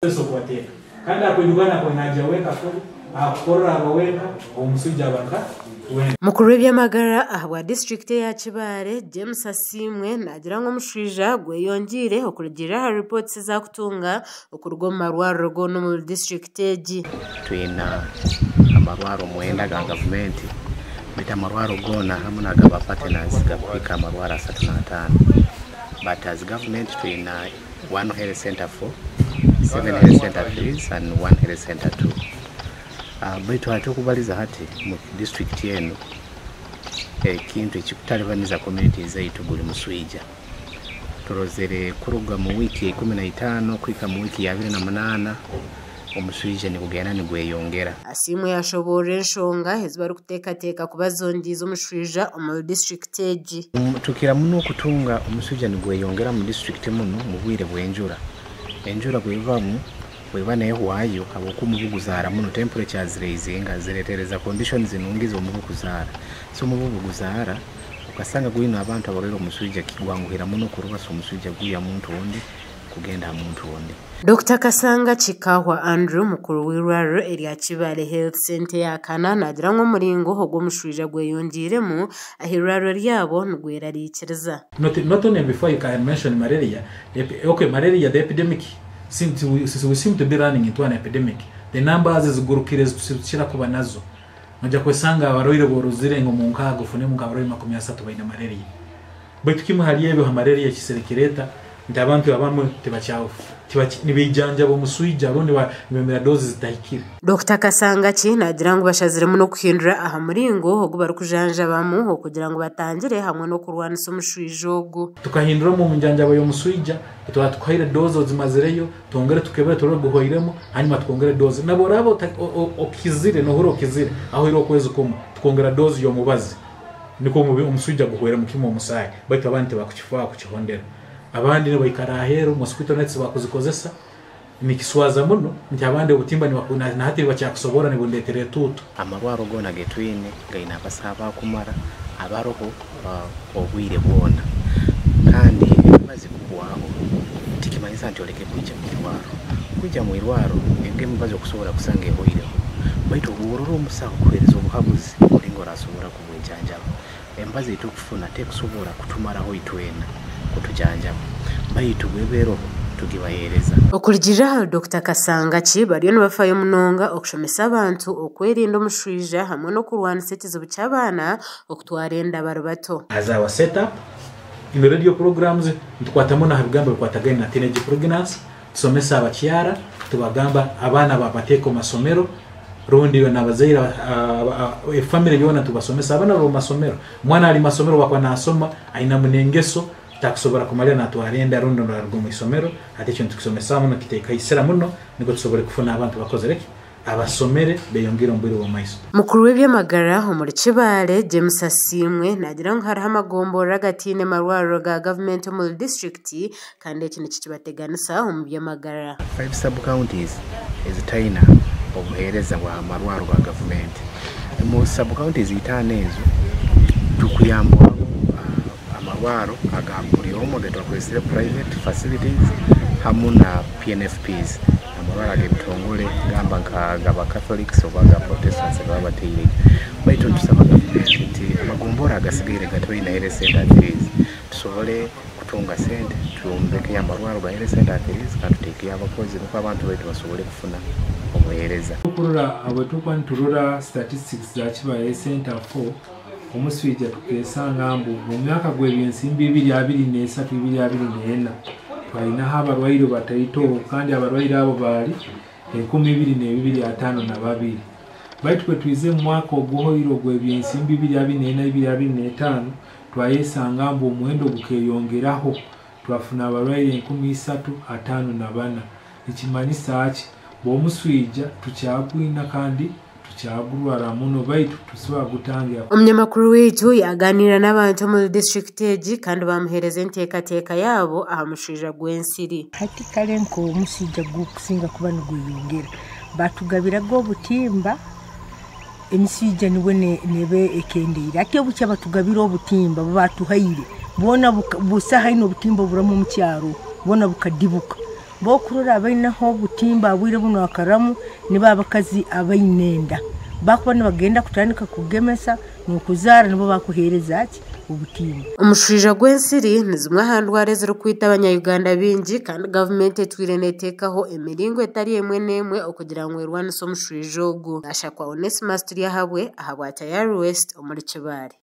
Yesu okubateeka. Kandi akwidukana akwe naija wenka kuli, akukorra aba wenka, omuswija aba nka wenka. Mukuru w'eby'amagara ahabwa disiturikiti eya Kibaale, James Asiimwe naagira ngu omushwija gweyongyeire okurugiirira aha ripooti ezi arikutunga okuruga omu marwariro goona omuri disiturikiti egi. Twina amarwaro mwenda ga gavumenti baitu amarwaro goona hamu n'aga partners gakuhika amarwaro 35, but as government twina one health center 4, 7 health center 3 and 1 health center 2. Baitu hati okubaliza hati mu disitulikiti enu, ekintu ekikutalibaniza community zaitu guli muswija. Turozere kuruga mu wiiki ya 15 kuhika mu wiiki ya 28, omuswija nigugenda nigweyongera. Asiimwe yashoboorora enshonga ezi barikuteekateeka kuba zongiize omushwija omuri disiturikiti egi. Tukira muno okutunga omuswija nigweyongera mu disitulikiti muno mu bwire bw'enjura. Enjura bwebamu, bweba nehwayo, habwokuba omubu guzaara muno, temperatures ziraizinga, ziretereza conditions nungi z'omubu kuzaara. So omubu buguzaara, okasanga gwine abantu abarwaire omuswija, kigwanguhira muno kurubasa omuswija gwiha muntu ondi kugenda aha muntu ondi. Dr Kasanga Kikahwa Andrew, mukuru w'eirwariro erya Kibaale Health Centre eya Kana, naagira ngu omuringo ogw'omushwija gweyongiiremu aha irwariro ryabo nigwerarikiriza. Not only before you can mention malaria, okay, malaria, the epidemic, since we seem to be running into an epidemic, the numbers zigurukire zitukira kuba nazo. Nojja kwesanga abarwaire borozire ngu mu nkaaga ofunemu nk'abarwaire 30 baine malaria. Baitu kimwe hali ebyo ha malaria kiserekireta nti abantu abamwe nibeijanjaba omuswija rundi nibemera dozi zitahikire. Dr Kasangaki naagira ngu bashaziremu n'okuhindura aha muringo ogu barikujanjabamu okugira ngu batangire hamwe n'okurwanisa omushwija ogu. Tukahinduramu omu njanjaba y'omuswija, twaba tukuhaire dozi ozimazireyo, twongere tukebere turore guhwairemu, hanyuma twongere dozi. Nabo oraba okizire, nohura okizire, ahoire okwezi kumwe, tukongera dozi y'omubazi. Nikwo omuswija guhweremu kimwe omusaayi, baitu abandi tibakukifaaho kukihondera. Abandi nibaikara aheeru, mosquito nets bakuzikozesa, nikiswaza muno nti abandi obutimba na hati nibakyakusobora nibundetera etuutu. Amarwaro goona getwine gaine abasaho abakumara abaroho obwire bwona, kandi emibazi kuhwaho tikimanyisa nti oleke kwija mu irwaro. Kwija mu irwaro ego emibazi okusobora kusanga ehweireho, baitu obworora omusaho kuhereza obuhabuzi omulingo orasobora kubwejanjaba. Emibazi eitukufuna tekusobora kutumaraho itwena kutujanjaba, baitu bweberoho tugibahereza. Okurugiirira ahari Dr Kasangaki, bariyo nibafayo munonga okushomesa abantu okwerinda omushwija hamwe n'okurwanisa ekizibu ky'abaana okutwara enda bari bato. As our setup in radio programs, nitukwata muno aha bigambo bikwatagaine na teenage pregnancy, tusomesa abakyara, tubagamba abaana babateeka omu masomero, rundi n'abazaire, efamily yoona tubasomesa abaana bari omu masomero. Omwana ari masomero wakuba nasoma ainamu n'engeso takusobora kumalira natwara enda rundi naruga omu isomero. Hati ekyo nitukisomesa muno, kiteekaisira muno nikwo tusobole kufuna abantu bakozere ki abasomere beyongere omu bwire bw'omumaiso. Mukuru w'eby'amagara omuri Kibaale, James Asiimwe, naagira ngu hariho amagomborora agataine marwariro ga gavumenti omuri disiturikiti kandi eki nikikibateganisa omu by'amagara. 5 sub counties ezitaina obuheereza bwa marwaro ga gavumenti. Mu sub counties 5 ezo tukuyambwaho amarwaro aga buri omwe agetwakozesire private facilities hamu na PNFPs, amarwaro ag'ebitongore gamba nka gaba Catholics oba aga Protestants baba bateireyo. Baitu nitusaba gavumenti nti amagombora agasigaire gatoine health center 3 tusobole kutunga sente tuyombeke amarwaro ga health center 3 kandi tuteekeyo abakozi nukwo abantu baitu basobole kufuna obuheereza. Okurora abwe tukuba niturora statistics za Kibaale Center 4, omuswija tukesanga mbu mu myaka gw'ebyensimbi 2023 2024 twalinaho abarwaire bataito, kandi abarwaire abo baali 2252. Baitu bwe twize mu mwaka oguhoire ogw'ebyensimbi 2024 2025, twayesanga mbu omuhendo gukeyongeraho, twafuna abarwaire 3054. Nikimanyisa ki? Bw'omuswija tukyagwina kandi tukyagurwara muno, baitu tusobora gutangira. Omunyamakuru waitu yaganira n'abantu omuri disiturikiti egi kandi bamuheereza enteekateeka yaabo aha mushwija gw'ensiri. Hati kare nk'omuswija gukusinga kuba nigweyongera, batugabiraga obutimba, emiswija nibwo nebe ekendeire. Hati obukya batugabira obutimba bubatuhaire, bwona busa haine obutimba oburamu omu kyaro, bwona bukadibuka. Bokurora abainaho obutimba bwire buno akaramu nibo abakazi abaine enda. Bakuba nibagenda kutandika kugemesa n'okuzaara nibo bakuheereza ki obutimba. Omushaija gw'ensiri ni zimwe aha ndwara ezirikwita abanya-Uganda baingi kandi gavumenti etwire neteekaho emiringo etari emwe n'emwe okugira ngu erwanise omushaija ogu. Nashakwa Onesimus Turyahabwe ahabwa Tayari West omuri Kibaale.